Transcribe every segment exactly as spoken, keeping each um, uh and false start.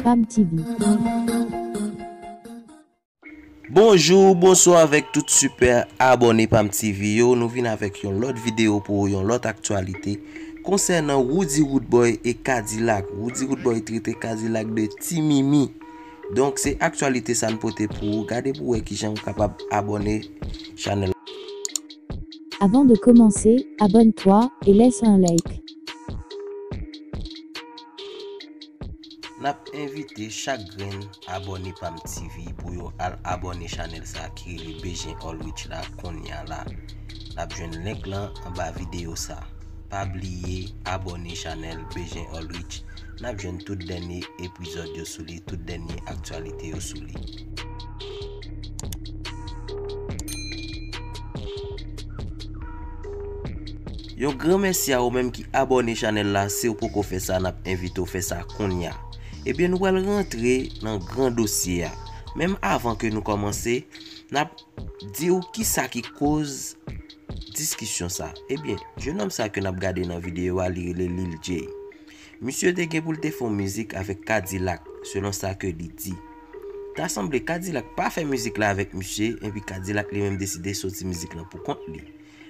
Pam T V. Bonjou, bonswa avèk tout sipè abòne Pam T V yo. Nou vin avèk yon lòt videyo pou yon lòt aktyalite konsènan Roody Roodboy e Kadilak. Roody Roodboy trete Kadilak de ti mimi. Donk, se aktyalite sa n pote pou ou. Gade pou wè kijan ou kapab abòne chanèl. Avant de commencer, abonne-toi et laisse un like. N ap envite chak grenn abòne Pam T V pou yo al abòne chanèl sa ki rele Bejen Ulrich la kounye a la. N ap jwenn link lan anba videyo sa. Pa bliye abòne chanèl Bejen Ulrich. N ap jwenn tout dènye epizòd yo sou li, tout dènye aktyalite yo sou li. Yon gran mèsi a ou menm ki abòne chanèl la, si w poko fè sa, n ap envite w fè sa kounye a. Ebyen, nou pral rantre nan gran dosye a. Menm avan ke nou kòmanse, n ap di w kisa ki koz diskisyon sa. Ebyen, jennonm sa ke n ap gade nan videyo a, li rele Lil Jay. Misye te gen pou l te fè yon mizik avèk Kadilak, selon sa ke li di. Ta sanble Kadilak pa fè mizik la avèk misye, epi Kadilak li menm deside soti mizik lan pou kont li.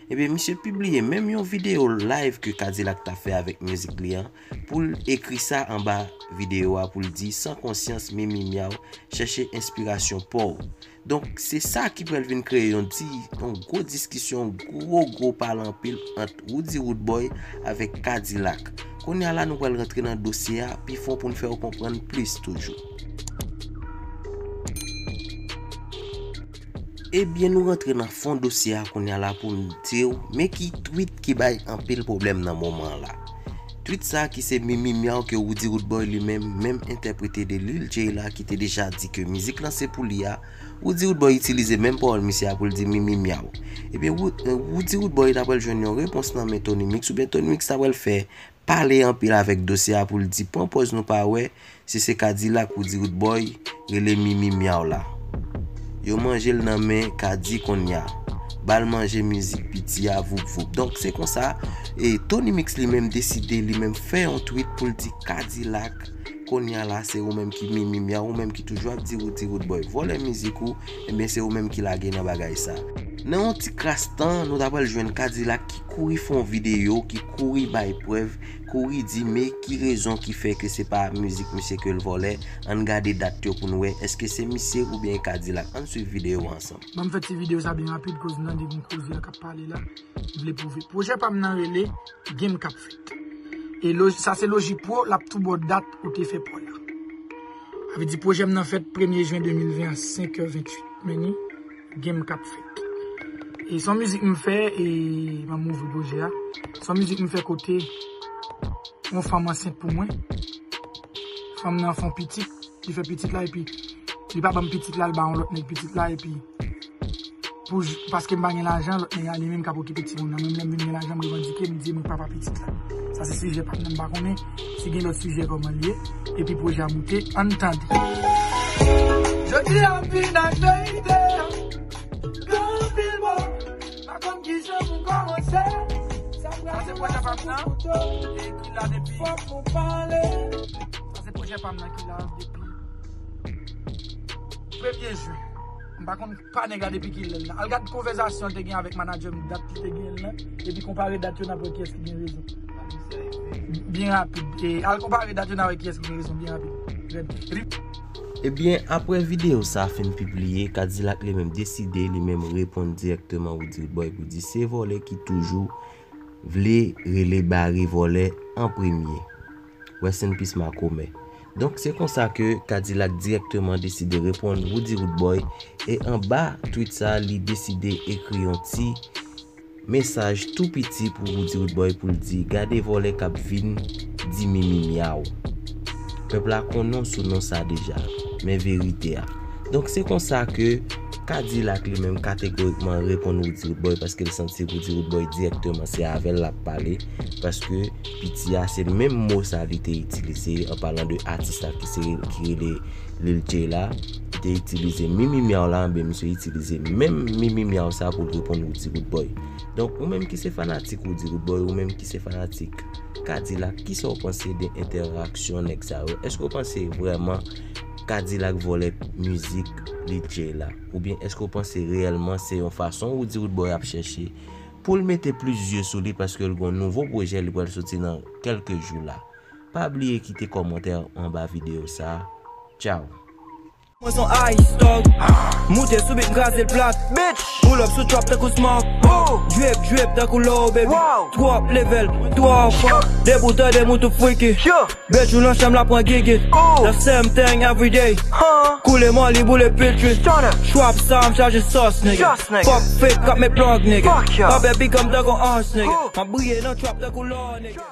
Ebyen, misye pibliye menm yon videyo live ke Kadilak ta fè avèk mizik li an, pou l ekri sa anba videyo a, pou l di, "San konsyans, mimi myaw, chèche enspirasyon pa w." Donk, se sa ki pral vin kreye yon di, yon gwo diskisyon, gwo, gwo pale anpil ant Roody Roodboy avèk Kadilak. Kounye a la, nou pral rantre nan dosye a pi fon pou n fè w konprann plis toujou. Ebyen, nou rantre nan fon dosye a kounye a la pou n di w, men ki tweet ki bay anpil pwoblèm nan moman an la. Tweet sa ki se Mimi Myaw ke Roody Roodboy li menm, menm entèprete de Lil Jay la ki te deja di ke mizik lan se pou li a, Roody Roodboy itilize menm pawòl misye a pou l di Mimi Myaw. Ebyen, Wo-, Roody Roodboy ta pral jwenn yon repons nan men Tony Mix, oubyen Tony Mix ta pral fè pale anpil avèk dosye a pou l di, pran pòz nou pa wè, si se Kadilak Roody Roodboy rele Mimi Myaw la. Yo manje l nan men Kadi kounye a. Ba l manje mizik piti a, voup voup. Donk, se konsa, e Tony Mix li menm deside, li menm fè yon tweet pou l di Kadilak, kounye a la, se ou menm ki Mimi Myaw, ou menm ki toujou ap di Roody Roodboy vòlè mizik ou, ebyen, se ou menm ki lage nan bagay sa. Nan yon ti kras tan, nou ta pral jwenn Kadilak ki kouri fè yon videyo, ki kouri bay prèv, kouri di, men ki rezon ki fè ke se pa mizik misye ke l vòlè, ann gade dat yo pou n wè, èske se misye oubyen Kadilak? Ann swiv videyo a ansanm. Ban m fè ti videyo sa byen rapid, koz m tande gen koze k ap pale la. M vle pwouve. Pwojè pa m nan rele Game k ap fèt. E lo-, sa se Logic Pro, l ap tou ba w dat ou te fè prod la. Sa vle di pwojè m nan fèt premye jen de mil ven a senk è venntuit. Men ni Game k ap fèt. E se yon mizik m fè, e m ap ouvri pwojè a. Se yon mizik m fè kote yon fanm ansent pou mwen. Fanm nan fè yon pitit, li fè pitit la, epi li pa ban m pitit la, li ba yon lòt nèg pitit la, epi pou j-, paske m pa gen lajan, lòt nèg la li menm k ap okipe timoun nan. Men lè m vin gen lajan, m revandike, m di mwen papa pitit la. Sa se sijè pa m nan, m pa konnen si gen lòt sijè kòman l ye, epi pwojè a moute, ann tande. Jodi a m vin ak verite a. Gen anpil mo, pa konn kijan pou kòmanse. Sa se pwojè pa m nan, e ki la depi. Fòk nou pale. Sa se pwojè pa m nan ki la depi premye jen. M pa konn pa nèg la depi kilè l la. Al gad konvèsasyon l te gen avèk manadjè m, dat li te gen l lan, epi konpare dat yo, n ap wè kiyès ki gen rezon. Byen rapid. E al konpare dat yo, n a wè kiyès ki gen rezon, byen rapid. Rèd. Epi Ebyen, apre videyo sa a fin pibliye, Kadilak li menm deside li menm reponn dirèkteman Roody Roodboy pou di se vòlè ki toujou vle rele bare vòlè an premye. Rest in peace Makomè. Donk, se konsa ke Kadilak dirèkteman deside reponn Roody Roodboy, e anba tweet sa, li deside ekri yon ti mesaj tou piti pou Roody Roodboy pou l di, gade vòlè k ap vin di mimi myaw. Pèp la konnen w sou non sa deja, men verite a. Donk, se konsa ke Kadilak li menm kategorikman reponn Roody Roodboy paske l santi Roody Roodboy dirèkteman se avè l l ap pale, paske piti a se menm mo sa li te itilize an palan de atis la ki se, ki rele Lil Jay la, te itilize Mimi Myaw la, enben misye itilize menm Mimi Myaw sa pou l reponn Roody Roodboy. Donk, ou menm ki se fanatik Roody Roodboy, ou menm ki se fanatik Kadilak, kisa w panse de entèraksyon nèg sa yo? Èske w panse vrèman Kadilak vòlè mizik Lil Jay la? Oubyen èske w panse reyèlman se yon fason Roody Roodboy ap chèche pou l mete plis zye sou li, paske l gon nouvo pwojè li pral soti nan kèlke jou la? Pa bliye kite kòmantè anba videyo sa a. Tchaw! Mwen son ice dog. Moute sou beat, m kraze l plat. Bitch. Pull up sou trap tankou smoke. Oh. Drip, drip tankou low, baby. Wow. Twòp level, twòp fò. Debout an de mou tou freaky. Yeah. Bitch ou nan chanm la pran gigit. Oh. The same thing every day. Huh. Koule mòli, boule pitri. Stunner. Trap sa, m chaje sòs, nigga. Just nigga. Fuck fake, kap met plug, nigga. Fuck y'all. Pa bèbi kòm tankou ons, nigga. Oh. M ap briye nan trap tankou lò, nigga.